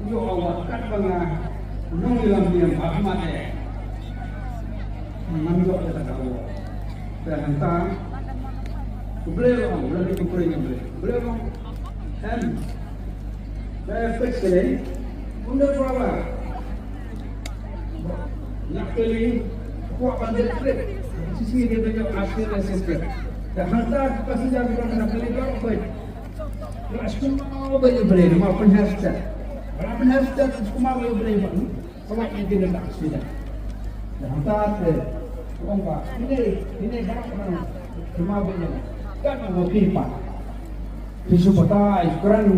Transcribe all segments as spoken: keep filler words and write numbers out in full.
Ïoh award katba nga nongïalam niam ha khmat eh. Ngam ïoh kata ka award. Te hangta U Blei u ong, lada phi pyrshah ïa U Blei, U Blei u ong, em. Te peit kane, ym dei ba nga kylli, kwah ban dep trip. Shisha dei ban ïoh assistant, assistant. Te hangta ka passenger ki ba nga kylli ba peit. Ba shu ma ba ïa U Blei, ma pynheh step. Ba pynheh step, shu ma ba ïa U Blei ba. Sawat ïa kine ba shisha. Te hangta te, ong ba, ine, ine ba, shu ma ba ïa. Kan ong phi pa. Phi shu batai, kren,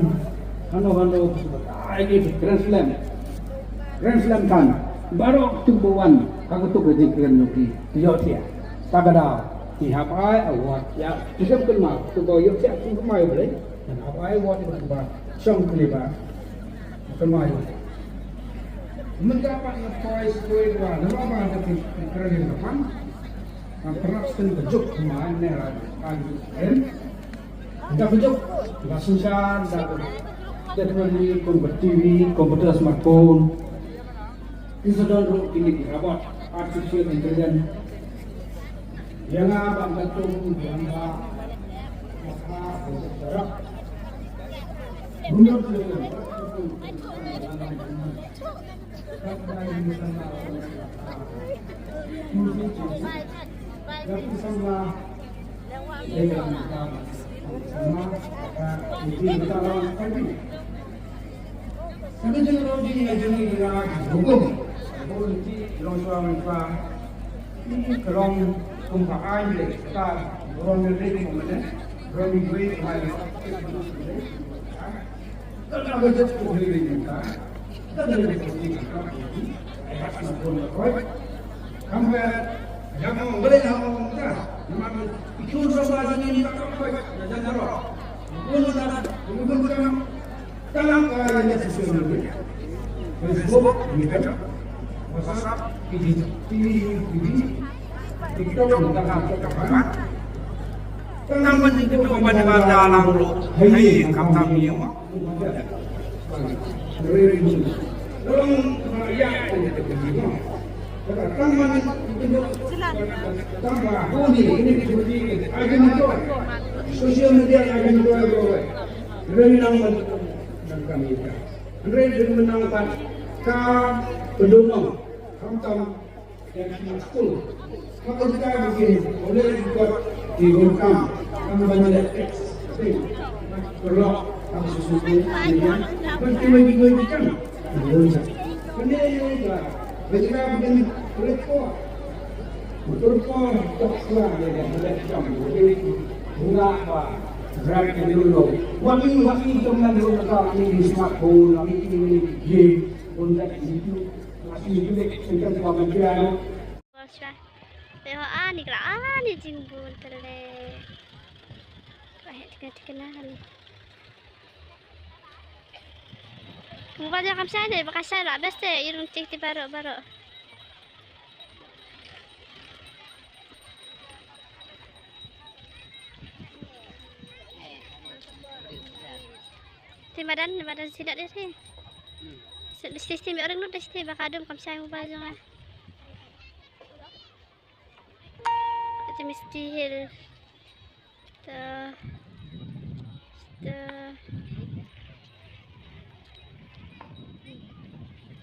hano hano, phi shu batai, phi kren slem. Kren slem kan. Baroh tu ba wan, ha kato ka jingkren jong ki, phi ïoh thiah. Ta ka daw, phi hap ai award ïa, phi shu kynmaw, tu ba ïoh thiah, tu ba mai U Blei. Phi hap ai award ïa ba shong kli ba. Kynmaw ïa U Blei. Mynta pat nga poi sha kawei ka wah, namar ba nga tip kren ïa ka pan. Nga pynrap shen ka juk kumne, ne ra, ra juk kren. Da ka juk, da synshar, da ka technology, kum ka T V, computer, smartphone. Ki sa don ruh kine ki robot, artificial intelligence. Ïa nga ban da tum, ïa nga ban da tum. Facebook, Twitter, WhatsApp, TikTok, TikTok. Tang ban jingkynduh ban ïa ban da lang ruh. Hei, kam tam ïa ma. Social media. Hynrei dei mynta ka ka pyndonkam khamtam ïa ki skul. Ka ka jaka ki ki oleh ki kot ki donkam kam ban leh test. Paralok ka social media ban ki wei ki wei ki kam. Kane ka ka jaka ki report. Report tok sla ïa ka leh kam. Bunga ba rat ka dulu. Wa ki wa ki tong nan dulu ka ni smartphone, wa ki ni game. Bun dak ni tu. Bos ba. Te ho ani kla ani jingbun tele. Ba he tika tika na kali. Mobile jong kam shai de, ba ka shai la best te, i rung tik ti baro baro. Te madan, madan sidat de te. Sidat de te, mi orang nu de te, ba ka dum kam shai mobile jong. Ito Misty Hill. Ito. Ito.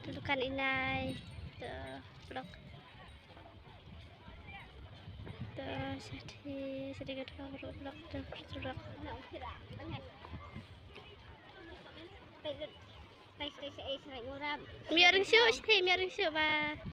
Ito Lukan Inai. Ito vlog. Ito Sati, Sati Gatwa Vlog, ito vlog. Miaring shu, siti miaring shu ba.